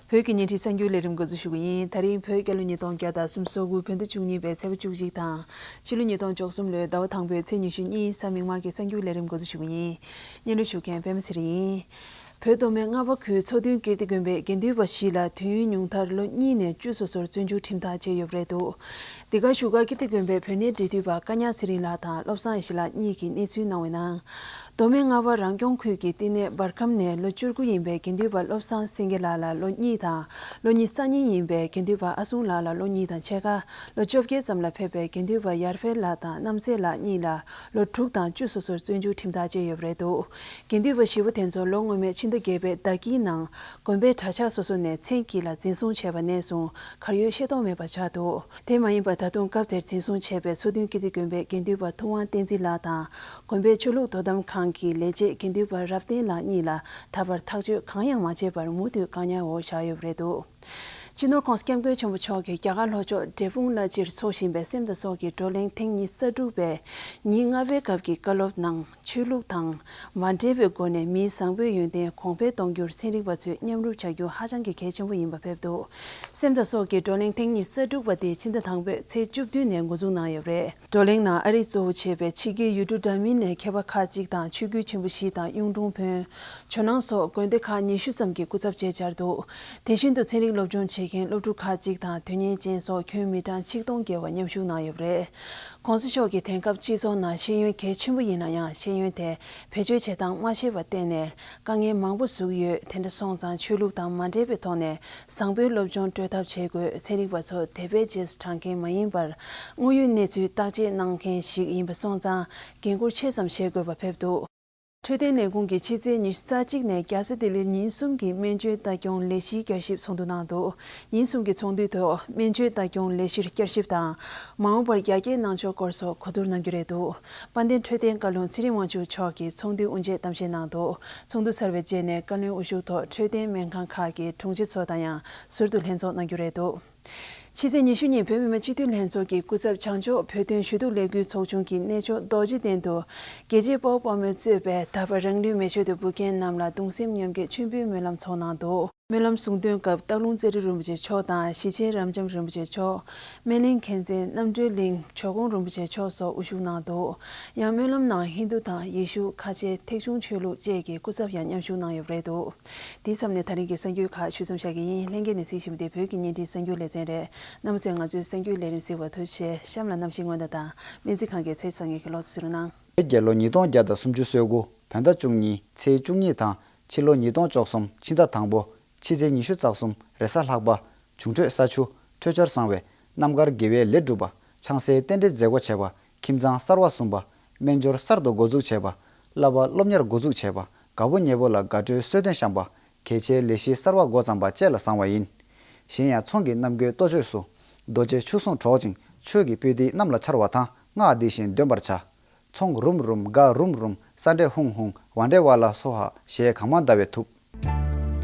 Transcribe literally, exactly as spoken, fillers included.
བོད་ཀྱི་བརྙན་འཕྲིན་གསར་འགྱུར་ལས་རིམ་འགོ་འཛུགས་ཞུ་གི་ཡིན། ད་རིང་བོད་རྒྱལ་ལོ་ཉིས་སྟོང་བརྒྱ་དང་སུམ་ཅུ་སོ་དགུ་བོད་ཟླ་བཅུ་གཉིས་པའི་ཚེས་པ་བཅུ་གཅིག་དང་། ཕྱི་ལོ་ཉིས་སྟོང་བཅུ་གསུམ་ལོའི་ཟླ་བ་དང་པོའི་ཚེས་ཉི་ཤུ་གཉིས་གཟའ་མིག་དམར་གྱི་གསར་འགྱུར་ལས་རིམ་འགོ་འཛུགས་ཞུ་གི་ཡིན། སྙན་སྒྲོན་ཞུ་མཁན་པད་མ་ཚེ་རིང་ཡིན། བོད་མདོ་སྨད་རྔ་བ་ཁུལ་མཚོ་སྟོན་ཀིརྟི་དགོན་པའི་དགེ་འདུན་པ་བཞི་ལ་དུས་ཡུན་ཉུང་མཐར་ལོ་གཉིས་ནས་བཅུ་སོ་སོར་བཙོན་འཇུག་ཁྲིམས་ཐག་བཅད་ཡོད་པ་རེད་འདུག་འདི་ག་བཞུགས་སྒར་ཀིརྟི་དགོན་པའི་བོད་གནས་འབྲེལ་མཐུད་པ་བཀའ་ཉག་ཚེ་རིང་ལགས་དང་བློ་བཟང་ཡེ་ཤེས་ལགས་གཉིས་ཀྱིས་གནས་ཚུལ་གནང་བའི་ནང་། མདོ་སྨད་རྔ་བ་རང་སྐྱོང་ཁུལ་གྱི་བསྟི་གནས་འབར་ཁམས་ནས་ལོ་བཅུ་དགུ་ཡིན་པའི་དགེ་འདུན་པ་བློ་བཟང་སེང་གེ་ལགས་ལ་ལོ་གཉིས་དང་། ལོ་ཉི་ཤུ་རྩ་གཉིས་ཡིན་པའི་དགེ་འདུན་པ་ཨ་སུང་ལགས་ལ་ལོ་གཉིས་དང་ཕྱེད་ཀ། ལོ་བཅོ་བརྒྱད་ཙམ་ལ་ཕེབས་པའི་དགེ་འདུན་པ་ཡར་འཕེལ་ལགས་དང་རྣམ་སྲས་ལགས་གཉིས་ལ་ལོ་དྲུག་དང་བཅུ་སོ་སོར་བཙོན་འཇུག་ཁྲིམས་ཐག་བཅད་ཡོད་པ་རེད་འདུག་དགེ་འདུན་པ་བཞི་པོ་དེ་ཚོ་ལོ་སྔོན་མའི་ཕྱི་ཟླ་བརྒྱད་པའི་ཟླ་དཀྱིལ་ནང་དགོན་པའི་གྲྭ་ཆག་སོ་སོ་ནས་མཚན་དཀྱིལ་ལ་འཛིན་བཟུང་བྱས་པ་ནས་བཟུང་གར་ཡོད་ཤེས་རྟོགས་མེད་པར་ཆགས་འདུག་དེ་མ་ཡིན་པར་ད་དུང་སྐབས་དེར་འཛིན་བཟུང་བྱས་པའི་མཚོ་སྟོན་ཀིརྟི་དགོན་པའི་དགེ་འདུན་པ་ཐུབ་དབང་བསྟན་འཛིན་ལགས་དང་། དགོན་པའི་ཆོས་ལུགས་དོ་དམ་ཁང་གི་ལས་བྱེད་དགེ་འདུན་པ་རབ་བརྟན་ལགས་གཉིས་ལ་ད་བར་ཐག་གཅོད་གང་ཡང་མ་བྱས་པར་མུ་མཐུད་བཀག་ཉར་འོག་བཞག་ཡོད་པ་རེད་འདུག་སྤྱི་ནོར་༸གོང་ས་༸སྐྱབས་མགོན་ཆེན་པོ་མཆོག་གིས་རྒྱ་གར་ལྷོ་ཕྱོགས་འབྲས་སྤུངས་བླ་སྤྱིར་འཚོགས་བཞིན་པའི་སེམས་དང་སྲོག་གི་བགྲོ་གླེང་ཐེངས་ཉི་ཤུ་རྩ་དྲུག་པའི་ཉིན་ལྔ་པའི་སྐབས་ཀྱི་བཀའ་སློབ་ནང་ཆོས་ལུགས་དང་མ་འབྲེལ་བའི་སྒོ་ནས་མིའི་བཟང་པོའི་ཡོན་ཏན་གོང་འཕེལ་གཏོང་རྒྱུར་ཚན་རིག་པ་ཚོས་མཉམ་རུབ་བྱ་རྒྱུ་ཧ་ཅང་གི་གལ་ཆེན་པོ་ཡིན་པ་ཕེབས་འདུག་སེམས་དང་སྲོག་གི་བགྲོ་གླེང་ཐེངས་ཉི་ཤུ་རྩ་དྲུག་པ་དེ་ཕྱི་ཟླ་དང་པོའི་ཚེས་བཅུ་བདུན་ནས་འགོ་འཛུགས་གནང་ཡོད་པ་རེད། བགྲོ་གླེང་ནང་ཨ་རིས་གཙོ་བོ་བྱས་པའི་ཕྱི་རྒྱལ་ཡུལ་གྲུ་འདྲ་མིན་ནས་མཁས་པ་ཁག་ཅིག་དང་ཆོས་བརྒྱུད་ཆེན་པོ་བཞི་དང་གཡུང་དྲུང་བོན། ཇོ་ནང་སོགས་དགོན་སྡེ་ཁག་ཉི་ཤུ་ཙམ་གྱི་སྐུ་ཚབ་བཅས་བཅར་འདུག་དེ་བཞིན་དུ་ཚན་རིག་སློབ་སྦྱོང་བྱེད་མཁན་སློབ་ཕྲུག་ཁག་ཅིག་དང་དོན་གཉེར་ཅན་སོགས་ཁྱོན་མི་གྲངས་ཆིག་སྟོང་བརྒལ་བ་མཉམ་ཞུགས་གནང་ཡོད་པ་རེད། ༸གོང་ས་མཆོག་གིས་དེང་སྐབས་སྤྱི་ཚོགས་ནང་ཤེས་ཡོན་གལ་ཆེན་པོ་ཡིན་ན་ཡང་ཤེས་ཡོན་དེ་བེད་སྤྱོད་བྱེད་སྟངས་མ་ཤེས་པར་བརྟེན་ནས་དཀའ་ངལ་མང་པོ་བཟོ་གི་ཡོད། དེ་འདྲ་སོང་ཙང་ཆོས་ལུགས་དང་མ་འབྲེལ་བའི་ཐོག་ནས་བཟང་པོའི་སློབ་སྦྱོང་སྤྲོད་ཐབས་བྱེད་དགོས། ཚན་རིག་པ་ཚོ་དད་པའི་རྗེས་སུ་འབྲང་མཁན་མ་ཡིན་པར་དངོས་ཡོད་གནས་ཚུལ་བརྟག་དཔྱད་གནང་མཁན་ཞིག་ཡིན་པ་སོང་ཙང་འགན་འཁུར་ཆེ་ཙམ་བཞེས་དགོས་པ་ཕེབས་འདུག་འཕྲོད་བསྟེན་ལས་ཁུངས་ཀྱིས་ཕྱི་ཚེས་ཉི་ཤུ་རྩ་གཅིག་ནས་རྒྱལ་ས་ལྡི་ལིར་ཉིན་གསུམ་གྱི་སྨན་བཅོས་ལྟ་སྐྱོང་ལས་གཞིའི་བསྐྱར་ཞིབ་ཚོགས་འདུ་གནང་འདུག་ཉིན་གསུམ་གྱི་ཚོགས་འདུའི་ཐོག་སྨན་བཅོས་ལྟ་སྐྱོང་ལས་གཞིར་བསྐྱར་ཞིབ་དང་། མ་འོངས་པར་རྒྱ་སྐྱེད་གནང་ཕྱོགས་སྐོར་སོགས་གོ་བསྡུར་གནང་རྒྱུ་རེད་འདུག་དཔལ་ལྡན་འཕྲོད་བསྟེན་བཀའ་བློན་ཚེ་རིང་དབང་ཕྱུག་མཆོག་གིས་ཚོགས་འདུའི་དབུ་འབྱེད་གཏམ་བཤད་གནང་འདུག་ཚོགས་འདུ་ཚར་བའི་རྗེས་ནས་བཀའ་བློན་དབུ་བཞུགས་ཐོག་འཕྲོད་བསྟེན་སྨན་ཁང་ཁག་གི་དྲུང་ཆེ་ཚོ་དང་ཡང་ཟུར་དུ་ལྷན་ཚོགས་གནང་རྒྱུ་རེད་འདུག་ཕྱི་ཚེས་ཉི་ཤུ་ཉིན་བོད་མི་མང་སྤྱི་འཐུས་ལྷན་ཚོགས་ཀྱི་སྐུ་ཚབ་བྱང་ཕྱོགས་བོད་དོན་ཞུ་གཏུག་ལས་འགུལ་ཚོགས་ཆུང་གི་གནས་མཆོག་རྡོ་རྗེ་གདན་དུ། རྒྱལ་གཅེས་དཔའ་བོ་དཔའ་མོས་གཙོས་པའི་ད་བར་རང་ལུས་མེ་མཆོད་དུ་འབུལ་མཁན་རྣམས་ལ་གདུང་སེམས་མཉམ་སྐྱེད་མཆོད་འབུལ་སྨོན་ལམ་ཚོགས་གནང་འདུག་སྨོན་ལམ་གསུང་འདོན་སྐབས་སྟག་ལུང་རྩེ་སྤྲུལ་རིན་པོ་ཆེ་མཆོག་དང་གཞིས་ཆེན་རབ་འབྱམས་རིན་པོ་ཆེ་མཆོག་སྨན་གླིང་མཁྱེན་བརྩེ་རྣམ་གྲོལ་གླིང་ཇོ་ཁོང་རིན་པོ་ཆེ་མཆོག་སོགས་དབུ་བཞུགས་གནང་འདུག་ཡང་སྨོན་ལམ་ནང་ཧིན་རྡུ་དང་ཡེ་ཤུ། ཁ་ཆེ། ཐེག་ཆུང་ཆོས་ལུགས་བཅས་ཀྱི་སྐུ་ཚབ་ཡང་མཉམ་ཞུགས་གནང་ཡོད་པ་རེད་འདུག་དེའི་མཚམས་ནས་ད་རིང་གི་གསར་འགྱུར་ཁག་ཞུས་མཚམས་བཞག་གི་ཡིན། ལྷན་རྒྱས་ནས་གཟིགས་བཞིན་པ་དེ་བོད་ཀྱི་བརྙན་འཕྲིན་གསར་འགྱུར་ལེ་ཚན་རེད། རྣམ་པ་ཚོས་ང་ཚོའི་གསར་འགྱུར་ལས་རིམ་གཟིགས་པར་ཐུགས་རྗེ་ཆེ། གཤམ་ལ་གནམ་གཤིས་སྔོན་བརྡ་དང་སྨན་རྩིས་ཁང་གི་ཚེས་བཟང་ངན་གྱི་གློག་བརྙན་ཞུ་རོགས་གནང་། བོད་རྒྱལ་ལོ་ཉིས་སྟོང་བརྒྱ་དང་སུམ་ཅུ་སོ་དགུ་བོད་ཟླ་བཅུ་གཉིས་ཚེས་བཅུ་གཉིས་དང་ཕྱི་ལོ་ཉིས་སྟོང་བཅུ་གསུམ་ཕྱི་ཟླ་དང་པོ་ཕྱི་ཚེས་ཉི་ཤུ་རྩ་གསུམ་རེས་གཟའ་ལྷག་པ། འབྱུང་འཕྲོད་ས་ཆུ། འཕྲོད་སྦྱོར་གསང་བའི་རྣམ་དཀར་དགེ་བའི་ལས་སྒྲུབ་པ། ཆང་སའི་རྟེན་འབྲེལ་མཛད་སྒོ་བྱས་པ། ཁྱིམ་ཚང་གསར་བ་བཟུང་བ། སྨན་སྦྱོར་གསར་དུ་འགོ་འཛུགས་བྱས་པ། བསླབ་པ་སློབ་གཉེར་འགོ་འཛུགས་བྱས་པ། དགའ་བོ་ཉེ་བོ་ལ་དགའ་སྤྲོའི་གསོལ་སྟོན་བཤམས་པ། གལ་ཆེའི་ལས་གཞི་གསར་བ་འགོ་བརྩམས་པ་བཅས་ལ་བཟང་བ་ཡིན། གཞན་ཡང་ཚོང་གི་རྣམ་ཀུན་ལྟོ་ཆོས་སུ། རྡོ་རྗེ་ཆུ་གསུང་སྒྲོག་ཅིང་ཆོས་ཀྱི་སྤོས་ཏི་གནམ་ལ་འཕྱར་བ་དང་སྔགས་འདི་བཞིན་འདོན་པར་བྱ། ཚོང་རུམ་རུམ་དགའ་རུམ་རུམ་ས་འདྲེ་ཧུང་ཧུང་ཝ་འདྲེ་ཝ་ལ་སོ་ཧ་ཞེས་གང་མང་བརྡབས་པས་ཐུབ།